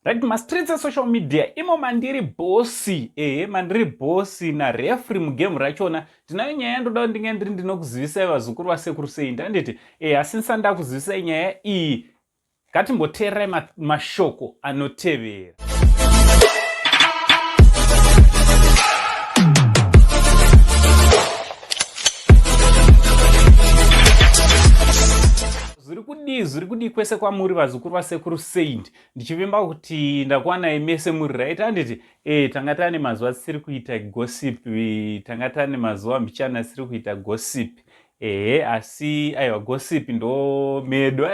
Right, mastreets esocial media imo mandiri bosi, ehe, mandiri bosi narefri mugame rachona. Ndinayo nyaya yandoda kuti ndinge ndiri ndinokuzivisai vazukuru vasekuru sei ndanditi ehe, asi ndisati ndakuzivisai nyaya iyi ngatimboteererai mashoko anotevera. Zviri kudii, zviri kudii kwese kwamuri vazukuru vasekuru Saint? Ndichivimba kuti ndakuwanai mese muri right, handiti? E, tanga tane mazuva tisiri kuita gossip, tanga tane mazuva mbichana asiri kuita gossip. Ehe, asi aiwa, gossip ndo medu.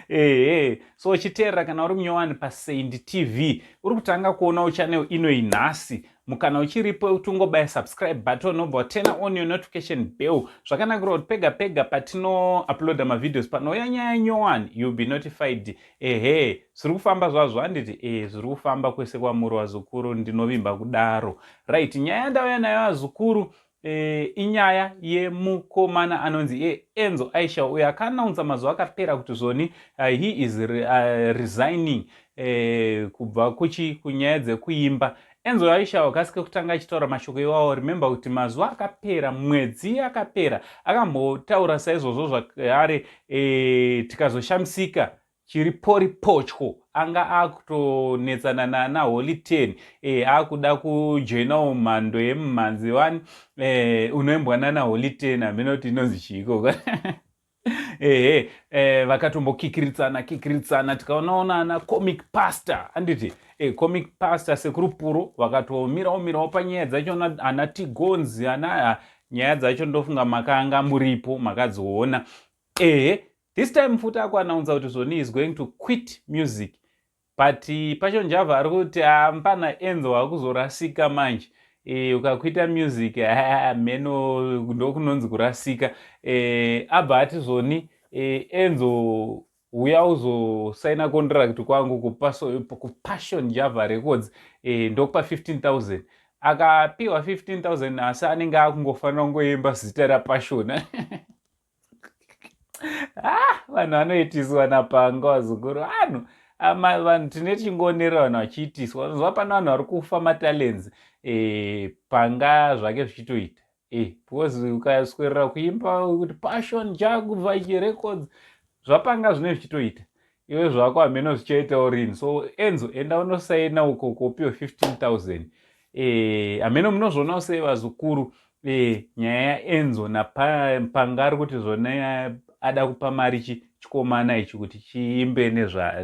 Ehe, so uchiteerera kana uri munyowani paSaint TV, uri kutanga kuonawo channel ino inhasi, mukana uchiripo wekuti ungobaya subscribe button obva turn on your notification bell. Zvakanakira kuti pega pega patino uploada mavideos, panouya nyaya nyowani, you'll be notified. Ehe, zviri kufamba zvazvo, handiti? E, zviri kufamba kwese kwamuri vazukuru, ndinovimba kudaro. Right, nyaya yandauya nayo vazukuru, inyaya yemukomana anonzi Enzo Ishall, uyo akaannouncer mazuva akapera kuti zvoni he is resigning kubva kuchi kunyaya dzekuimba. Enzo Ishall kasike kutanga achitaura mashoko iwawo. Remember kuti mazuva akapera, mwedzi akapera, akambotaura saizvozvo zvakare, tikazoshamisika chiri pori potyo anga akutonetsana nana Holy 10, akuda kujoinawo mhando yemumhanzi wani unoimbwa nana Holy 10, hamene kuti inonzi chiiko. Ehe, vakatombokikiritsana kikiritsana, tikaonaona ana Comic Pastor, handiti? Comic Pastor, Sekuru Puro, vakatomirawo mirawo panyaya dzacho, ana Tigonzi, ana nyaya dzacho ndofunga makanga muripo makadziona. Ehe, this time futi akuannouncer kuti zvoni is going to quit music, but Passion Java ari kuti hapana, Enzo akuzorasika manje. Ukakuita music mheno ndokunonzi kurasika. Abva ati zvoni, Enzo, uya uzosaina contract kwangu kuPassion Java Records, ndokupa 15,000. Akapiwa 15,000, asi anenge akungofanira kungoimba zita raPassion. Ah, vanhu vanoitiswa napanga vazukuru, vanhu vanhu tine tichingoonera vanhu vachiitiswa. Unozwa pane vanhu vari kufa matalents, panga zvake zvichitoita, because ukaswerera kuimba kuti Passion Java Records, zvapanga zvine zvichitoita, iwe zvako hameno zvichaitawo rini. So Enzo, enda unosaina uko kopiwa 15,000. Hameno munozvionawo sei vazukuru, nyaya yaEnzo napanga ari kuti zvona ada kupa mari chikomana ichi kuti chiimbe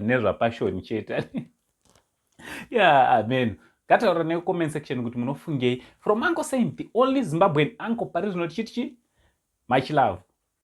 nezvaPassion chete? Yeah, amen. Ngataura necomment section kuti munofungei. From Uncle Saint, the only Zimbabwean uncle pari zvino, tichiti chi much love.